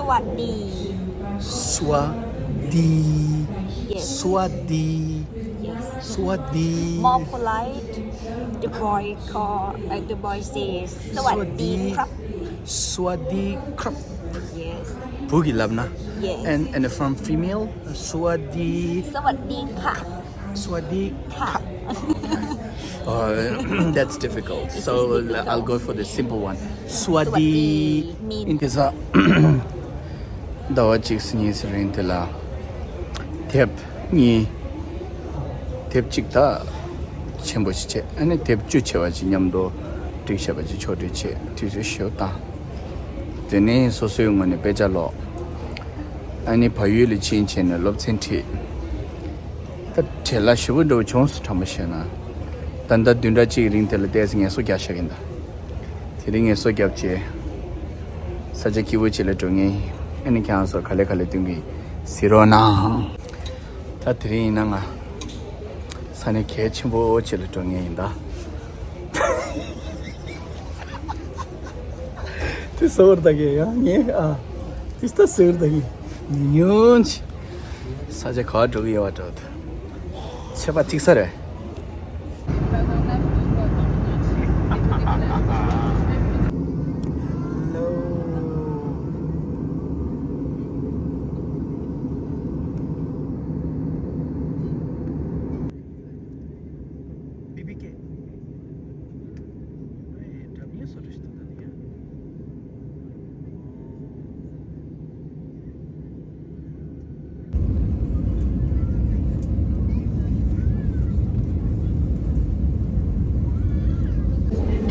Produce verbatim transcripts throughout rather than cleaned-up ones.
สวัสดี สวัสดี Yes. สวัสดี Yes. สวัสดี More polite. The boy call. Uh, the boy says สวัสดีครับ สวัสดีครับ Yes. ผู้กี่ลับนะ Yes. and and from female สวัสดี สวัสดีค่ะ สวัสดีค่ะ uh, that's difficult so difficult. I'll go for the simple one สวัสดี สวัสดี อินเทซ่า ཟླ་བ་གཅིག་ཟིན་ཡིན་ཟེར་རིང་དེ་ལ་དེབ་གཉིས་དེབ་གཅིག་ད་ཆེན་པོ་ཞིག་བྱས་ཨ་ནི་དེབ་བཅུ་ཆེ་བ་ཞིག་མཉམ་དུ་སྒྲིག་བྱས་པ་ཞིག་ཕྱོགས་སྒྲིག་བྱས་དུས་ཚོད་ཞེ་པོ་བཏང་། དེ་ནས་སོ་སོའི་ངོས་ནས་དཔེ་ཆ་ཀློག་ཨ་ནི་བལ་ཡུལ་ལ་ཕྱིན་བྱས་ནས་སློབ་ཚན་ཁྲིད། ད་བྲེལ་བ་ཞེ་པོ་འདྲ་བོ་བྱུང་སོང་དྲང་པོ་བཤད་ན། ད་ལྟ་བདུན་ཕྲག་གཅིག་རིང་དེ་ལ་བལྟས་ཚེ་ངལ་གསོ་རྒྱག་བཞག་གིན་ད། དེ་རིང་ངལ་གསོ་རྒྱབ་རྗེས། ས་ཆ་སྐྱིད་པོ་ཅིག་ལ་འགྲོ་ངེས་ཡིན། ཨ་ནི་ཁྱེད་རང་ཚོར་ག་ལེ་ག་ལེ་སྟོན་གི་ཡིན། གཟིགས་རོགས་གནང་། ད་དེ་རིང་ཡིན་ན་ང་ས་གནས་གལ་ཆེན་པོ་ཅིག་ལ་འགྲོ་ངེས་ཡིན་ད། དེ་ཟེར་བར་ད་གི་ཡང་ངས་ཨ། དེ་ལྟ་ཟེར་བར་ད་གི་ཉུང་ཉུང་ཅིག་ས་ཆ་ག་པར་འགྲོ་གི་ཡོད་པ་འགྲོ་ད། ཚོད་པ་ཐིག་ས་རེད།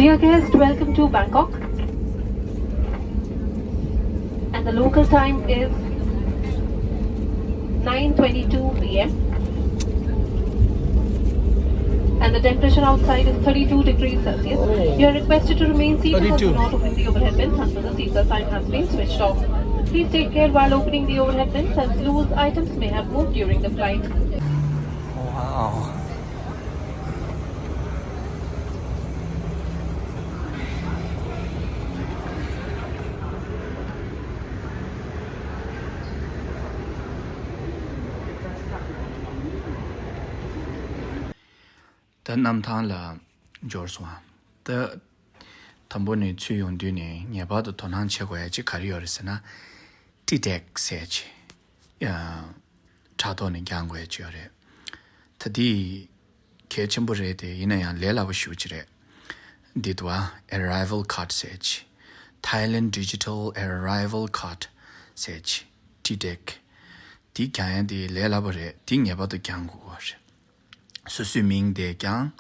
Dear guests, welcome to Bangkok. And the local time is nine twenty-two p m. And the temperature outside is thirty-two degrees Celsius. You are requested to remain seated and do not open the overhead bins until the seatbelt sign has been switched off. Please take care while opening the overhead bins, as loose items may have moved during the flight. Wow. ད་གནམ་ཐང་ལ་འབྱོར་སོང་། ད་དང་པོ་ནས་ཚུར་ཡོང་དུས་ནས་ངེས་པར་དུ་དོ་སྣང་བྱེད་དགོས་ཡ་གཅིག་ག་རེ་ཡོད་རེད་ཟེར་ན། ཊི་ཊེག་ཟེར་ཅིག་ཕྲག་ཐོག་ནས་རྒྱག་དགོས་ཡ་གཅིག་ཡོད་རེད། ད་འདི་གལ་ཆེན་པོ་རེད་དེ། ཡིན་ན་ཡང་ལས་སླ་པོ་ཞེ་པོ་ཅིག་རེད། འདི་འདུག་བ། Arrival Card ཟེར་ཅིག Thailand Digital Arrival Card ཟེར་ཅིག་ཊི་ཊེག་འདི་རྒྱག་ཡ་འདི་ལས་སླ་པོ་རེད། འདི་ངེས་པར་དུ་རྒྱག་དགོས་པ་རེད། སོ་སོའི་མིང་དེ་རྒྱག་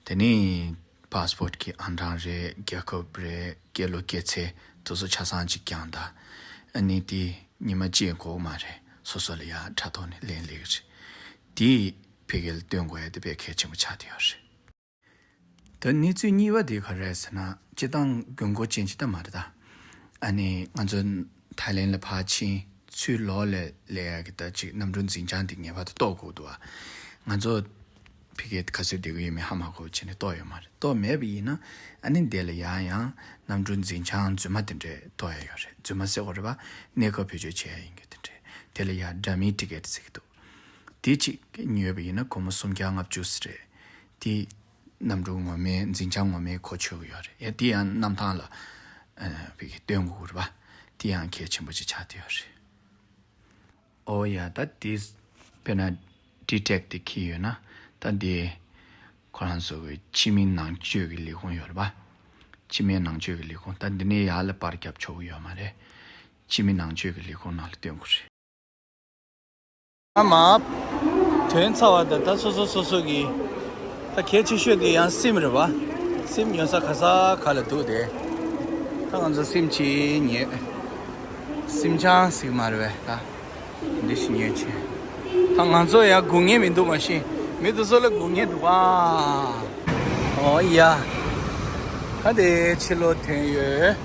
དེ་ནས་པ་སི་པོར་གྱི་ཨང་གྲངས་རེད། རྒྱལ་ཁབ་རེད། སྐྱེས་ལོ་སྐྱེས་ཚེས་དེ་ཚོ་ཆ་ཚང་གཅིག་རྒྱག་ད། ཨ་ནི་དེ་ཉི་མ་གཅིག་འགོར་གི་མ་རེད། སོ་སོ་ལ་ཡ་དྲ་ཐོག་ནས་ལན་སླེབས་ཀྱི་རེད། དེ་ཕ་གི་ལ་སྟོན་དགོས་ཡ་དེ་དཔེ་གལ་ཆེན་པོ་ཆགས་བསྡད་ཡོད་རེད། ད་གནས་ཚུལ་གཉིས་པ་དེ་ག་རེ་རེད་ཟེར་ན། སྤྱིར་བཏང་དགོས་མཁོ་ཅན་ཅིག་ད་མ་རེད་ད། ཨ་ནི་ང་ཚོ་ཐའི་ལེན་ལ་ཕར་ཕྱིན་ཚུར་ལོག་ལ་སླེབས་ཡ་གི་ད་ཅིག་གནམ་གྲུ་འཛིན་བྱང་དེ་ངེས་པར་དུ་གཏོགས་དགོས་འདུག་བ། ང་ཚོ་ཕ་གིར་ག་ཚོད་བསྡད་ཀྱི་ཡོད་མེད་ཧ་མ་གོ་བྱས་ནས་གཏོགས་ཡོད་མ་རེད། གཏོགས་མེད་པ་ཡིན་ན་ཨ་ནི་འདི་ལ་ཡང་ཡང་གནམ་གྲུ་འཛིན་བྱང་རྫུན་མ་དེ་འདྲས་གཏོགས་ཡ་ཡོད་རེད། རྫུན་མ་ཟེར་དགོས་རེད་པ། གནས་སྐབས་བེད་སྤྱོད་བྱེད་ཡ་ཡིན་གྱི་དེ་འདྲས། དེ་ལ་ཡང་ཌ་མི་ཊི་ཀེ་ཊི་ཟེར་གྱི་འདུག་དེ་གཅིག་ཉོས་པ་ཡིན་ན་སྒོར་མོ་སུམ་བརྒྱ་ལྔ་བཅུ་ཙམ་རེད། དེ་གནམ་གྲུ་ངོ་མའི་འཛིན་བྱང་ངོ་མའི་གོ་ཆོད་ཀྱི་ཡོད་རེད། ཡ་དེ་ཡང་གནམ་ཐང་ལ་ཨ་ཕ་གིར་སྟོན་དགོས་རེད་པ། དེ་ཡང་གལ་ཆེན་པོ་ཅིག་ཆགས་བསྡད་ཡོད་རེད། ཨོ་ཡ། ད་དེ་དཔེར་ན་ཊི་ཊེག་དེ་འཁྱེར་ཡོད་ན་ད་དེ་ཁོ་རང་ཚོ་གི་ཕྱི་མི་ནང་སྤྱོད་ཀྱི་ལས་ཁུངས་ཡོད་རེད་པ། ཕྱི་མི་ནང་སྤྱོད་ཀྱི་ལས་ཁུངས། ད་འདི་ནས་ཡར་ལ་པར་རྒྱབ་ཆོག་གི་ཡོད་མ་རེད། ཕྱི་མི་ནང་སྤྱོད་ཀྱི་ལས་ཁུངས་ནང་ལ་སྟོན་དགོས་རེད། ཨ་མ། ཐོན་ཚར་བ་དང་ད་སོ་སོ་སོ་སོ་གི་ད་གལ་ཆེ་ཤོས་དེ་ཡང་སིམ་རེད་བ། སིམ་ཉོ་ས་ག་ས་ག་ལ་འདུག་དེ། ད་ང་ཚོ་སིམ་གཅིག་ཉོས། སིམ་ཆང་ཟིག་མ་རེད་བས་ད། འདི་ཞིག་ཉོས་ཆེ། ད་ང་ཚོ་ཡང་སྒུག་ཉན་མི་འདུག་མ་གཞི་མི་དེ་ཚོ་ལ་སྒུག་ཉན་འདུག་ཨ། ཨོ་ཡ། ད་དེ་ཕྱི་ལོགས་ཐོན་ཡོད།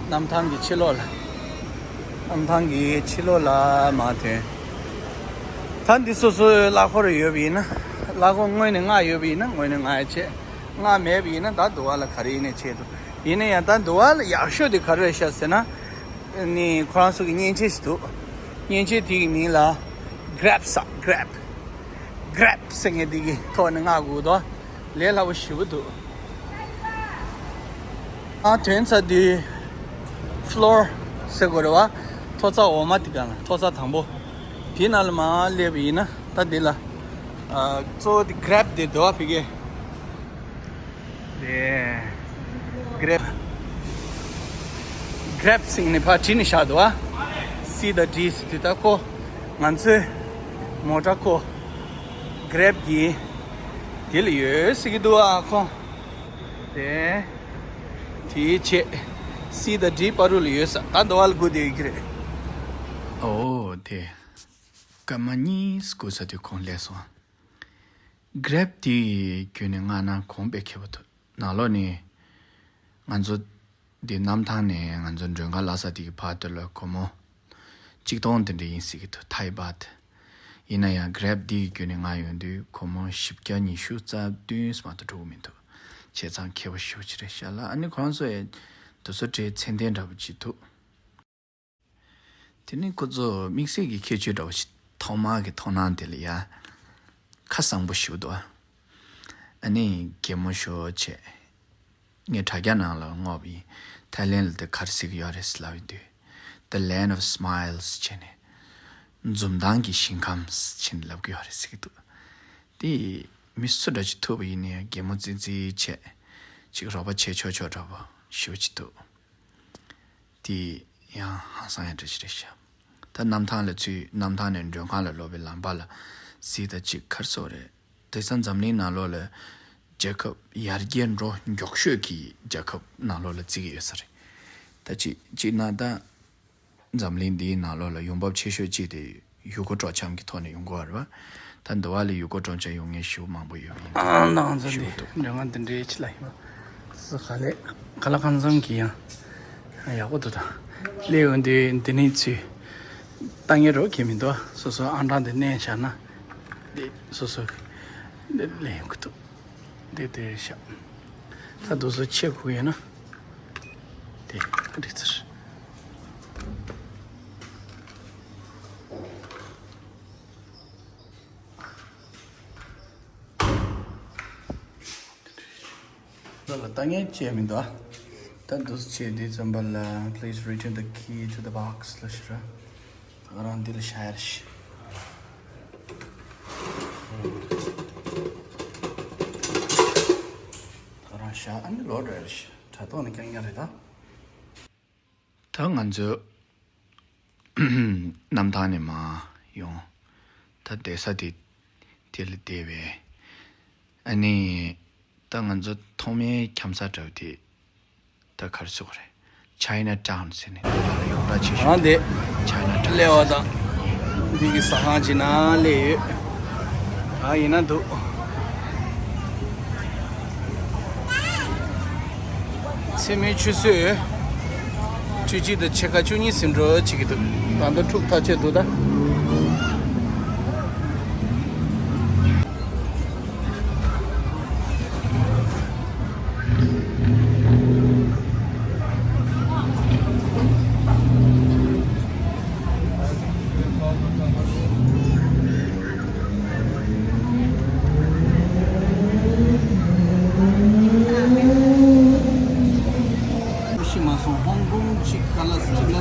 གནམ་ཐང་གི་ཕྱི་ལོགས་ལ། གནམ་ཐང་གི་ཕྱི་ལོགས་ལ་མར་ཐོན། ད་འདི་སོ་སོའི་གླ་འཁོར་ཡོད་པ་ཡིན་ན། གླ་འཁོར་སྔོན་ནས་མངགས་ཡོད་པ་ཡིན་ན་སྔོན་ནས་མངགས་ཡ་བྱེད། མངགས་མེད་པ་ཡིན་ན་ད་དུ་བ་ལ་ག་རེ་ཡིན་ནའི་བྱེད་འདུག་ཡིན་ན་ཡང་ད་དུ་བ་ལ་ཡག་ཤོས་དེ་ག་རེ་རེད་ཤག་ཟེར་ན། ནི་ཁོ་རང་ཚོ་གི་མཉེན་ཆས་ཤིག་འདུག་མཉེན་ཆས་དེ་གི་མིང་ལ་Grab་ཟེར། Grab། Grab་ཟེར་མཁན་དེ་གི་ཐོག་ནས་མངགས་དགོས་འདུག་ལས་སླ་པོ་ཞེ་པོ་འདུག་ཨ་ཐོན་ཚར་དུས་Floor་ཟེར་དགོས་རེད་བ། མཐོ་ཚད་འོག་མ་དེ་ག་ལ་མཐོ་ཚད་དང་པོ། དེའི་ནང་ལ་མར་སླེབས་པ་ཡིན་ན་ད་འདི་ལ་ཨ་གཙོ་བོ་དེ་Grab་དེ་འདུག་བ། ཕ་གི་དེ་Grab། Grab་ཟེར་ནས་ཕར་བྲིས་ནས་བཞག་འདུག་བ། C་དང་D་ཟེར་དུས་ད་ཁོ་ང་ཚོའི་མོ་ཊ་ཁོ་Grab་གི་དེ་ལ་ཡོད་ཟེར་གྱི་འདུག་བ། ཁོ་དེ་དེའི་ཆེད་C་དང་D་བར་དུ་ལ་ཡོད་ས། ད་འདི་བ་ལ་སྒུག་བསྡད་ཡོད་ཀྱི་རེད། ཨོ་དེ་སྐར་མ་གཉིས་སྒུག་ཚར་དུས་ཁོང་སླེབས་སོང་། Grab་དེ་བརྒྱུད་ནས་མངགས་ན་གོང་དཔེ་ཁེ་པོ་འདུག་ནང་ལོགས་ནས་ང་ཚོ་འདི་གནམ་ཐང་ནས་ང་ཚོ་མགྲོན་ཁང་ལྷ་ས་དེ་གི་བར་དུ་ལ་སྒོར་མོ་གཅིག་སྟོང་དེ་འདྲ་ཡིན་སྲིད་ཀྱི་འདུག Thai baht། ཡིན་ན་ཡང་Grab་འདི་གི་བརྒྱུད་ནས་མངགས་ཡོང་དུས་སྒོར་མོ་བཞི་བརྒྱ་ཉི་ཤུ་རྩ་བདུན་མ་གཏོགས་འགྲོ་གི་མི་འདུག་བྱས་ཙང་ཁེ་པོ་ཞེ་པོ་ཅིག་རེད་ཤག་ལ། ཨ་ནི་ཁོ་རང་ཚོ་ཡང་དེ་ཚོ་འདྲའི་ཚད་ལྡན་འདྲ་པོ་ཅིག་འདུག་དེ་ནི་ཁོ་ཚོ་དམིགས་བསལ་གྱི་ཁྱད་ཆོས་འདྲ་པོ་ཞིག་ཐོག་མ་གི་མཐོང་སྣང་དེ་ལ་ཡ་ཁ་བཟང་པོ་ཞིག་འདུག་ཨ་ནི་གད་མོ་ཤོར་བྱས། ངས་དྲ་རྒྱ་ནང་ལ་བསྔོགས་པ་ཡིན། ཐའི་ལེན་ལ་དེ་ག་རེ་ཟེར་གྱི་ཡོད་རེད་ཟེར་ལབ་ཡོང་དུས། The land of smiles་བྱས་ནས། འཛུམ་མདངས་ཀྱི་ཞིང་ཁམས་བྱས་ནས་ལབ་ཀྱི་ཡོད་རེད་ཟེར་གྱི་འདུག་དེ་མི་སུ་འདྲ་ཅིག་ཐུག་པ་ཡིན་ནའི་གད་མོ་ཙི་ཙི་བྱས། ཅིག་རོགས་པ་བྱས་ཆོག་ཆོག་འདྲ་པོ་ཞེ་པོ་ཅིག་འདུག་དེ་ཡང་ཧང་སང་ཡ་འདྲ་ཞིག་རེད་ཤག་ད་གནམ་ཐང་ལ་ཚུད། གནམ་ཐང་ནས་མགྲོན་ཁང་ལ་ལོག་པའི་ལམ་བར་ལ་གཟིགས་དང་གཅིག་ཁར་སོ་རེད། དེང་སང་འཛམ་གླིང་ནང་ལོགས་ལ་རྒྱལ་ཁབ་ཡར་རྒྱས་འགྲོ་མགྱོགས་ཤོས་ཀྱི་རྒྱལ་ཁབ་ནང་ལོགས་ལ་བརྩི་གི་ཡོད་ས་རེད། ད་གཅིག་གཅིག་ན་ད། འཛམ་གླིང་འདིའི་ནང་ལོགས་ལ་ཡོང་འབབ་ཆེ་ཤོས་གཅིག་དེ་ཡུལ་སྐོར་སྤྲོ་འཆམ་གྱི་ཐོག་ནས་ཡོང་གི་ཡོད་རེད་པ། ད་འདི་བ་ལ་ཡུལ་སྐོར་སྤྲོ་འཆམ་ཡོང་མཁན་ཞེ་པོ་མང་པོ་ཡོད་པ་ཡིན་ཨང་། ད་ང་ཚོ་ཞུ་འདི་གི་འདོད། འགྲོ་ང་འདི་འདྲའི་ཆེད་ལ་ཡིན་པ། སུ་ག་ལེ་ག་ལ་གང་འཚམ་གྱི་ཡང་ཡག་པོ་འདུག་ད་སླེབས་ཡོང་དུས་འདི་ནས་ཚུར་ལྟ་ངན་རོགས་གྱིས་མི་འདུག་སོ་སོ་ཨང་གྲངས་འདི་མནན་བཞག་ན་འདི་སོ་སོ་འདི་སླེབས་ཡོང་གི་འདུག་འདི་དེ་ཤག་ད་དུང་སུ་ཆེ་དགོས་ཡོད་ན། དེ་རིག་ཚར། ལ་ལ་ལྟ་ངན་བྱས་མི་འདུག་ད་འདུག་སེ་བྱས་དུས་ཙམ་པ་ལ། Please return the key to the box ལ་ཞུ་ར། ད་ག་རང་འདི་ལ་བཞག་ཡ་རེད། ད་ག་རང་བཞག་ཨ་ནི་ལོག་འགྲོ་ཡ་རེད། དྲ་ཐོག་ནས་རྐྱང་རྐྱང་རེད་ད། ད་ང་ཚོ་གནམ་ཐང་ནས་མར་ཡོང་། ད་བསྡད་ས་དེ་དེ་ལ་བསྡད་པས། ཨ་ནི་ད་ང་ཚོ་ཐོག་མའི་འཁྱམ་ས་འདྲ་བོ་དེ་ད་ག་རེ་ཟེར་དགོས་རེད། China Town་ཟེར་ནས་དེ་ལ་ཡོངས་གྲགས་ཆེ་ཤོས་ཨང་དེ་China Town་སླེབས་པ་དང་འདི་གི་ཟ་ཁང་ཅིག་ནང་སླེབས་ཡོད། ཨ་ཡིན་ན་འདུག་མཚན་མོའི་ཆུ་ཚོད་བཅུ་གཅིག་དང་ཕྱེད་ཀ་བཅུ་གཉིས་ཟིན་འགྲོ་བྱེད་ཀྱི་འདུག་ད་ལྟ་འཁྲུག་ཐག་ཆོད་འདུག་ད། ཤི་མ་སོང་། ཧོང་ཀོང་གཅིག་ག་ལ་གཅིག་ལ་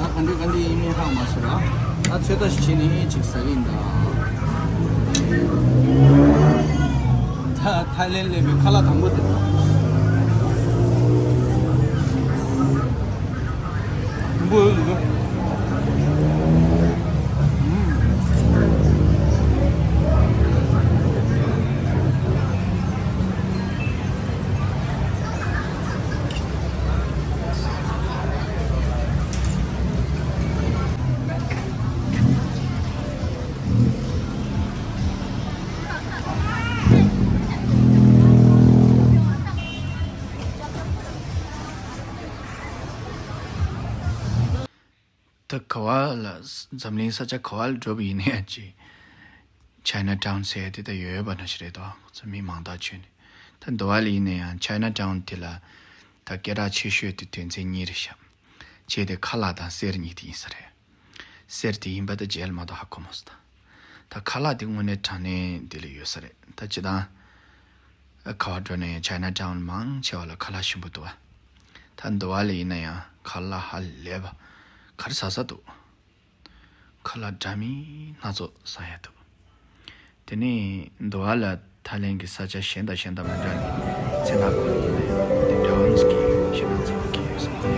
ཨ་ག་འདྲ་ག་འདྲ་ཡིན་མིན་ཧ་མ་སོང་ར། ཨ་ཚོད་ལྟ་ཞིག་བྱས་ནས་གཅིག་ཟ་གི་ཡིན་ད། ད་ཐའི་ལེན་སླེབས་པའི་ཁ་ལག་དང་པོ་དེ། ད་ག་བ་ལ་འཛམ་གླིང་ས་ཆ་ག་བ་ལ་འགྲོ་བ་ཡིན་ན་ཡང་ཅིག་China Town་ཟེར་ཡ་དེ་ད་ཡོད་ཡོད་པ་འདྲ་ཞིག་རེད་དོ། ཚོ་མི་མང་དག་བྱོན་ནས་ད་འདི་བ་ལ་ཡིན་ན་ཡང་China Town་དེ་ལ་ད་སྐད་གྲགས་ཆེ་ཤོས་དེ་དོན་ཚན་གཉིས་རེད་ཤག་བྱས་ཏེ་ཁ་ལག་དང་གསེར་གཉིས་དེ་ཡིན་ས་རེད། གསེར་དེ་ཡིན་པ་ད་རྗེས་ལ་མ་གཏོགས་ཧ་གོ་མ་སོང་ད། ད་ཁ་ལག་དེ་དངོས་གནས་དྲང་གནས་འདི་ལ་ཡོད་ས་རེད། ད་སྤྱིར་བཏང་ཁ་བ་འགྲོ་ནས་ཅའི་ན་ཊའུན་མང་ཆེ་བ་ལ་ཁ་ལག་ཞིམ་པོ་འདུག་བ། ད་འདི་བ་ལ་ཡིན་ན་ཡང་ཁ་ལག་ཧ་ལས་པ་ག་རེ་ཟ་ས་འདུག་ཁ་ལག་འདྲ་མིན་སྣ་ཚོགས་ཟ་ཡ་འདུག་དེ་ནས་འདི་བ་ལ་ཐའི་ལེན་གྱི་ས་ཆ་གཞན་དང་གཞན་དང་མི་འདྲ་ནས་མཚན་ནག་ཁོ་ན་ཡིན་ན་ཡང་དེ་འདྲ་བ་ནི་སྐྱེ་ཞེ་དྲག་ཚ་བོ་སྐྱེ་ཡོད་ས་རེད།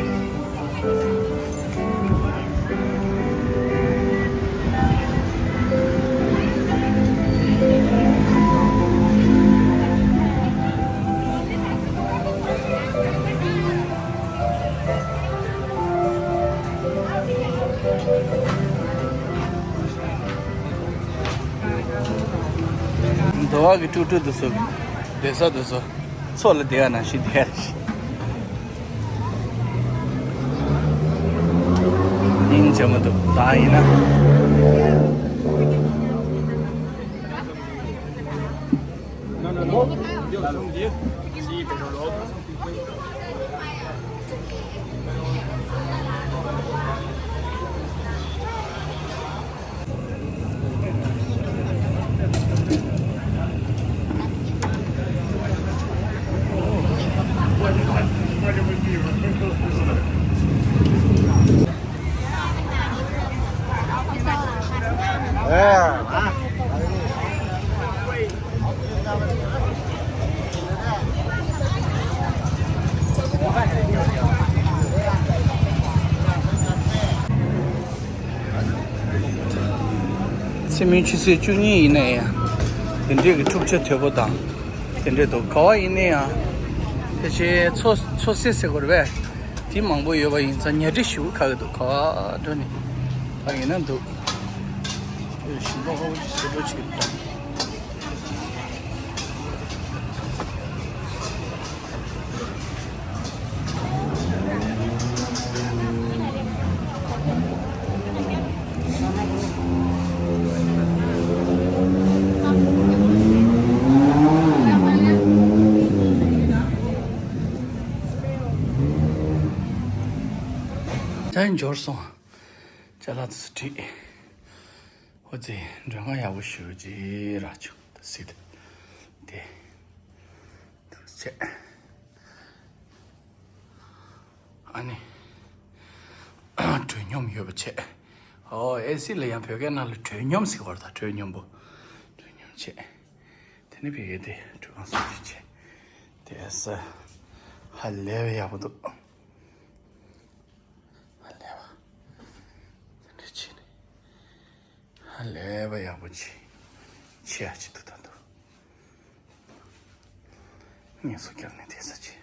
འདི་བ་གི་ཀྲུག་ཀྲུག་འདུག་སོ། བསྡད་ས་འདུག་སོ། མཚོ་ལ་བསྡད་ཡ་ནང་བཞིན་བསྡད་ཡ་ཞིག་སྙིང་རྗེ་མོ་འདུག་ད་ཡིན་ན། ཚེས་མིན་ཆུ་ཚོད་བཅུ་གཉིས་ཡིན་ན་ཡང་དེ་འདྲའི་གི་འཁྲུག་ཆ་དོད་པོ་དང་དེ་འདྲའི་འདུག་ག་བ་ཡིན་ན་ཡང་ཕལ་ཆེར་མཚོ་མཚོ་སེ་ཟེར་དགོས་རེད་པས། དེ་མང་པོ་ཡོད་པ་ཡིན་ཙང་ཉལ་ཁྲི་ཞེ་པོ་ཁག་གི་འདུག་ག་བ་འགྲོ་ནི་ད་ཡིན་ན་འདུག་ཞིང་པ་ཧོ་ཅིག་ཟེར་འགྲོ་ཅིག་འདུག་ད་འབྱོར་སོང་། ཅ་ལག་ཚོ་བྲིས། ཨོ་ཙི་མགྲོན་ཁང་ཡག་པོ་ཞེ་པོ་ཅིག་རག་བྱུང་། ད་སྲིད་དེ་དུ་བྱས། ཨ་ནི་དྲོད་སྙོམས་ཡོད་པ་བྱས། ཨོ་ཨེ་སི་ལ་ཡང་བོད་སྐད་ནང་ལ་དྲོད་སྙོམས་ཟེར་བ་རེད་ད། དྲོད་སྙོམས་པོ། དྲོད་སྙོམས་བྱས། དེ་ནས་བོད་སྐད་དེ་དྲོད་ཁང་སོགས་ཀྱི་བྱས། དེ་ས་ཧ་ལས་པའི་ཡག་པོ་འདུག་ཧ་ལས་པ། དེ་འདྲ་བྱས་ནས། ཧ་ལས་པ་ཡག་པོ་ཅིག་ཆེ་ཡ་ཅིག་ཏུ་ད་འདུག་ངལ་གསོ་རྒྱག་ནས་བསྡད་ས་ཅིག་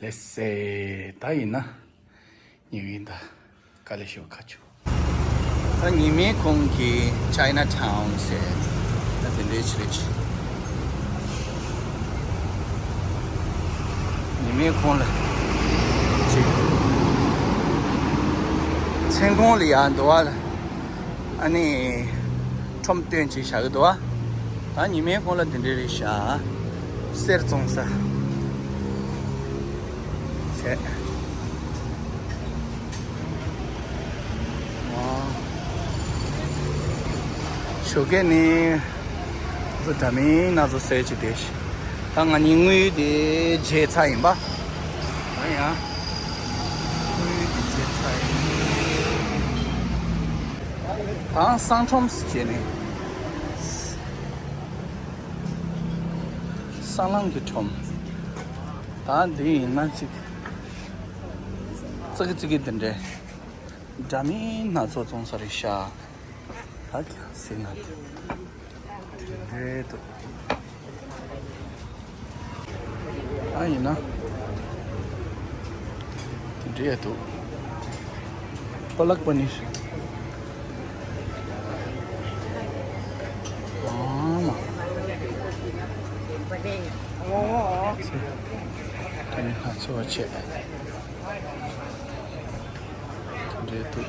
ལགས་སེ། ད་ཡིན་ན་ཉི་མའི་ད་དཀའ་ལས་ཞེ་པོ་ཁག་བྱུང་། ད་ཉི་མའི་ཁོང་གི་ཅའི་ན་ཊའུན་ཟེར་ད་དེ་འདྲའི་ཆི་རེད་ཅིག་ཉི་མའི་ཁོང་ལ་ཅིག་མཚན་གུང་ལ་ཡར་འདུག་བ་ལ། ཨ་ནི་ཁྲོམ་སྟོན་ཅིག་བཞག་གི་འདུག་བ། ད་ཉི་མའི་ཁོང་ལ་འདི་འདྲའི་རེད་ཤག་གསེར་བཙོང་ས་བྱས། ཨོ། ཞོགས་ཀས་ནི་བཟོ་འདྲ་མིན་སྣ་ཚོགས་ཟས་ཅིག་བསྡད་ཤག་ད་ང་གཉིས་དངུལ་དེ་བརྗེས་ཚར་ཡིན་པ། ད་ཡང་དངུལ་དེ་བརྗེས་ཚར་ཡིན། ད་སང་ཁྲོམ་བྱས་ནས། སང་ལང་གི་ཁྲོམ། ད་འདི་ཡིན་ན་ཅིག་ཙི་གི་ཙི་གི་འདི་འདྲའི་འདྲ་མིན་སྣ་ཚོགས་བཙོང་ས་རེད་ཤག་ད་ཀྱང་ཟེར་ན་དེ་འདྲའི་འདུག་ཨ་ཡིན་ན། དེ་འདྲའི་འདུག་པ་ལག་པ་ནི། ཨ་མ། ཚེ། དེ་ནི་ང་ཚོ་བ་བྱས། དེ་འདྲའི་འདུག་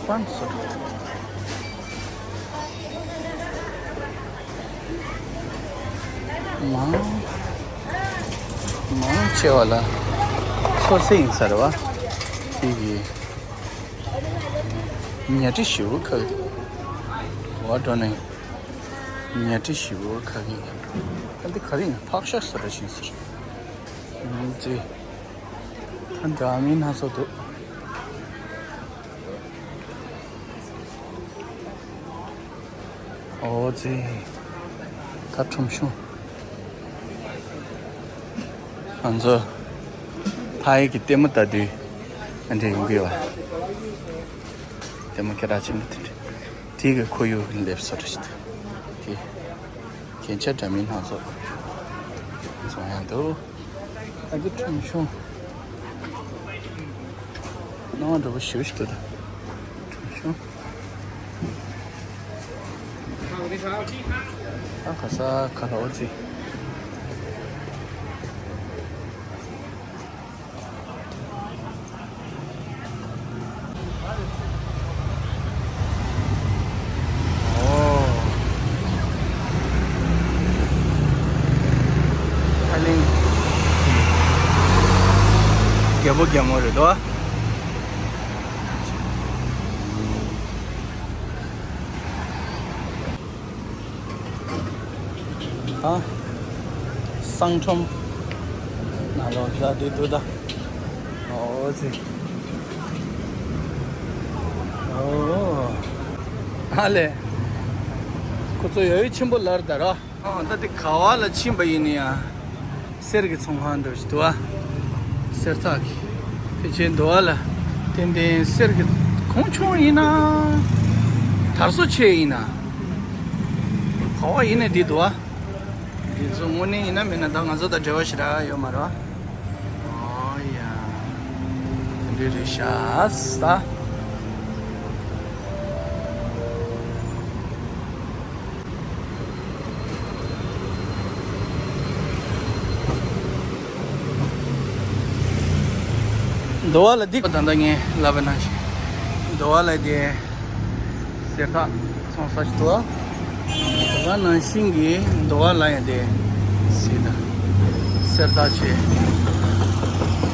པན་སོ། མང་མང་ཆེ་བ་ལ་སོ་སོ་ཡིན་ས་རེད་བ། དེ་གི་ཉལ་ཁྲི་ཞེ་པོ་ཁ་གི་བ་འགྲོ་ནས་ཉལ་ཁྲི་ཞེ་པོ་ཁ་གི་ཨ་འདི་ག་རེ་ཡིན་ཕག་ཤ་ཟེར་ར་ཞིག་ཟེར། ཨ་ཙི། ད་འདྲ་མིན་སྣ་ཚོགས་འདུག་ཨོ་ཙི། ད་ཁྲོམ་གཞུང་། ང་ཚོ་ཕ་ཡུལ་གྱི་ལྟད་མོ་ལྟ་དུས་ཨ་འདྲ་ཡོང་གི་ཡོད། ལྟད་མོ་སྐད་གྲགས་ཆེན་པོ་དེ་འདྲ། དེ་གི་ཁོར་ཡུག་སླེབས་སོ་རེད་ཤི་ད། དེ་རྒྱན་ཆ་འདྲ་མིན་སྣ་ཚོགས་བཙོང་ཡག་འདུག་ཨ་ཀི་ཁྲོམ་གཞུང་། སྣང་བ་འགྲོ་པོ་ཞུ་ཞིག་འདུག་ད་ཁྲོམ་གཞུང་། ཨ་ག་ས་ག་ལ་འོ་ཙི། ཨོ། ཨ་ལིང་། རྒྱལ་པོ་རྒྱལ་མོ་རེད་དོ། ཨ། གསང་ཁྲོམ་ནང་ལོགས་ལ་དེ་འདུག་ད། ཨོ་ཙི། ཨོ། ཨ་ལེ། ཁོ་ཚོ་ཡོད་ཡོད་ཆེན་པོ་ལར་ད་ར། ཨ་ད་དེ་ག་བ་ལ་ཕྱིན་པ་ཡིན་ནི་ཡ། གསེར་གྱི་ཚོང་ཁང་འདྲ་ཞིག་འདུག་ཨ། གསེར་ཐག་གི་ཕལ་ཆེར་འདུག་ཨ་ལ། ཏན་ཏན་གསེར་གྱི་གོང་ཆུང་ཡིན་ན། དར་སོ་ཆེ་ཡིན་ན། ག་བ་ཡིན་ནའི་འདི་འདུག་ཨ། འདི་ཚོ་དངོས་གནས་ཡིན་ན་མིན་ན་ད་ང་ཚོ་དང་འབྲེལ་བ་ཞེ་དྲག་ཡོད་མ་རེད་བ། ཨོ་ཡ། དེ་འདྲ་རེད་ཤག་ས། འདུག་ཨ་ལ་འདི་ད་ལྟ་ངས་ལབ་པ་ནང་བཞིན་འདུག་ཨ་ལ་དེ་གསེར་ཐག་ཚོང་ས་ཞིག་འདུག་ཨ། ད་ནང་བཞིན་གྱི་འདུག་ཨ་ལ་ཡང་དེ་གསེར་ཐག་གསེར་ཐག་བྱས།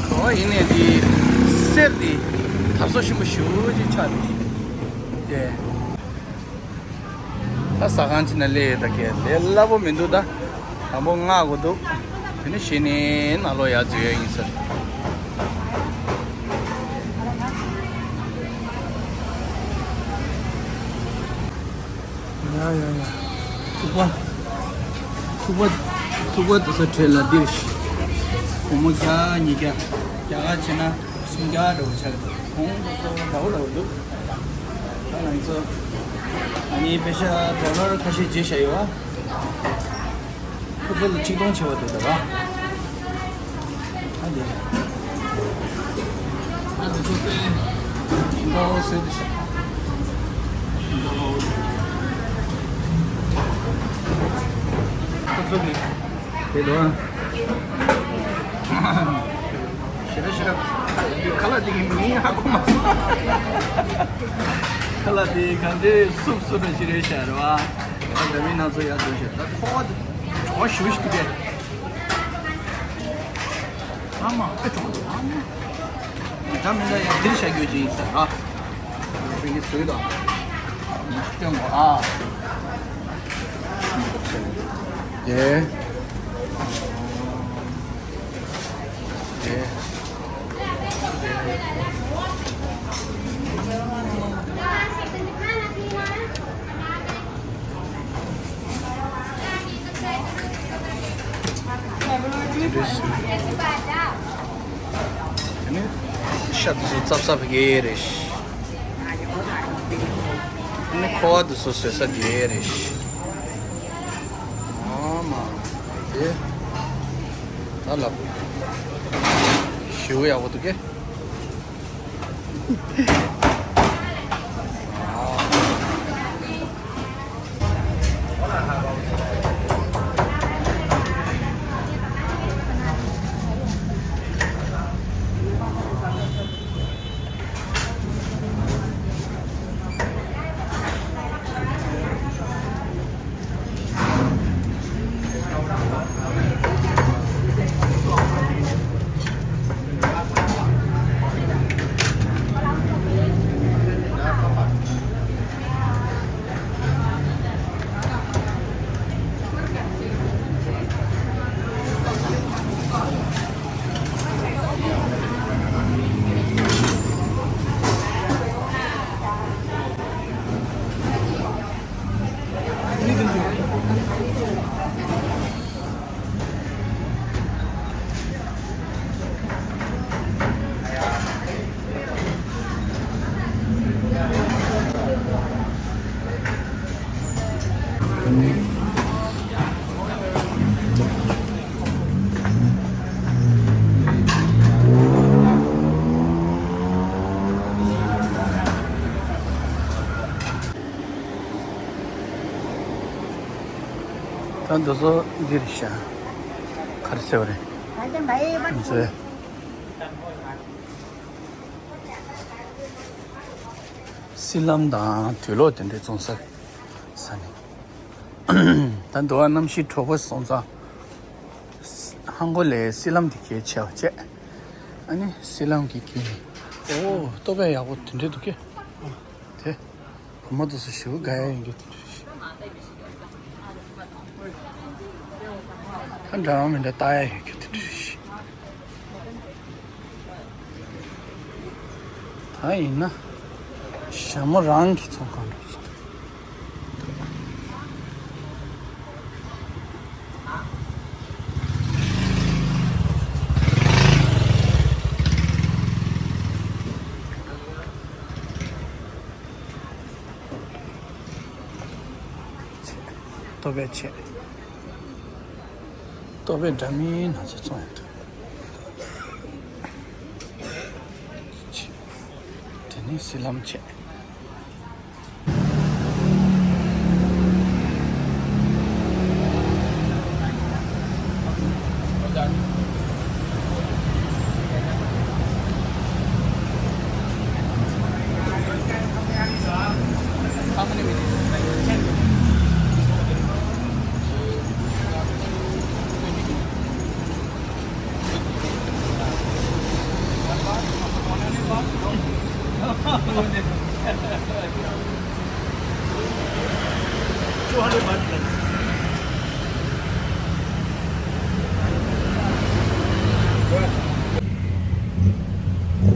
ག་བ་ཡིན་ནའི་དེ་གསེར་དེ་དར་སོ་ཆེན་པོ་ཞེ་པོ་ཅིག་ཆགས་འདུག་དེ། ད་ཟ་ཁང་ཅིག་ན་སླེབས་ཡོད་ད་གས་ལས་སླ་པོ་མི་འདུག་ད། དང་པོ་མངགས་དགོས་འདུག་དེ་ནས་གཞི་ནས་ནང་ལོགས་ཡར་འཛུལ་ཡ་ཡིན་ཟེར། ཡ་ཡ་ཡ། ཐུག་པ། ཐུག་པ། ཐུག་པ་དེ་ཚོ་གྲས་ལ་འདིར་ཤི། སྒོར་མོ་བརྒྱ་ཉིས་བརྒྱ། རྒྱ་གར་བྱས་ན་སུམ་བརྒྱ་འདྲ་བོ་ཆགས་འདུག་གོང་དུ་སོང་འདྲ་བོ་འདྲ་བོ་འདུག་ད་ང་ཚོ་ཨ་ནི་པེ་ཤ་ཌོ་ལར་ཁ་ཤས་བརྗེ་བཞག་ཡོད་བ། ཁོ་ཚོ་ལ་ཆིག་སྟོང་བྱེད་པ་འདུག་ད་བ། ཨ་ལེ། ཨ་ལེ་ཚོ་པེ་འདྲ་བོ་ཟེར་དུ་ཤ། འདྲ་བོ། ཁོ་ཚོ་གི་དེ་དོ། ཞེ་དྲག་ཞེ་དྲག་འདི་ཁ་ལག་འདི་གི་མིང་ཧ་གོ་མ་སོང་། ཁ་ལག་འདི་གང་འདྲའི་སུབ་སུབ་འདྲ་ཞིག་རེད་ཤག་རེད་བ། ད་འདྲ་མིན་སྣ་ཚོགས་ཡར་འགྲོ་ཤག་ད་ཁོ་བ་འདི་གྲོགས་ཞུ་ཞུ་གི། ཨ་མ་ཨེ་གྲོགས་འདུག་ཨ་མ། འདྲ་མིན་འདྲ་ཡང་འདིར་བཞག་རྒྱུ་ཅིག་ཡིན་ས་ར། རིག་གི་སུས་དང་། མི་སྟོན་གོ་ཨ། ཡེ། ཡེ། ཤ་དེ་ཚོ་ཙབ་ཙབ་ཡེ་རེད། ཨ་ནི་ཁོ་བ་དེ་ཚོ་བཟོས་ས་དེ་རེད། ཨ་མ། དེ། ད་ལབ། ཞེ་པོ་ཡག་པོ་འདུག་གས། ད་འདི་ཚོ་འདིར་ཤ་གར་སེ་བ་རེད། འདི་ཚོ་སི་ལམ་དང་དུག་ལོག་དེ་འདྲའི་བཙོང་ས་ས་ནས། ད་འདི་བ་གནམ་གཤིས་དྲོ་པོ་སོང་ཙང་ཧང་གོ་ལའི་སི་ལམ་དེ་གལ་ཆེ་བ་བྱས། ཨ་ནི་སི་ལམ་གྱི་གི་ཨོ་ལྟོ་ཕད་ཡག་པོ་དེ་འདྲ་འདུག་གས། དེ། བུ་མོ་དེ་ཚོ་ཞེ་པོ་དགའ་ཡ་ཡོད་རྒྱུ་དེ་འདྲ་ཞིག་ད་འདྲ་མི་འདྲ་ལྟ་ཡ་ཡོད་རྒྱུ་དེ་འདྲ་ཞིག་ད་ཡིན་ན་ཞྭ་མོ་རང་གི་ཚོང་ཁང་འདྲ་ཞིག་འདུག་ལྟོ་ཕད་བྱས། ལྟོ་ཕད་འདྲ་མིན་སྣ་ཚོགས་བཙོང་ཡོད་འདུག་དེ་ནས་སི་ལམ་བྱས།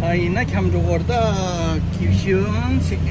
ཨ་ཡིན་ན་ཁྱམས་འགྲོ་གོ་ར་ད་གིབ་ཤིང་ཞིག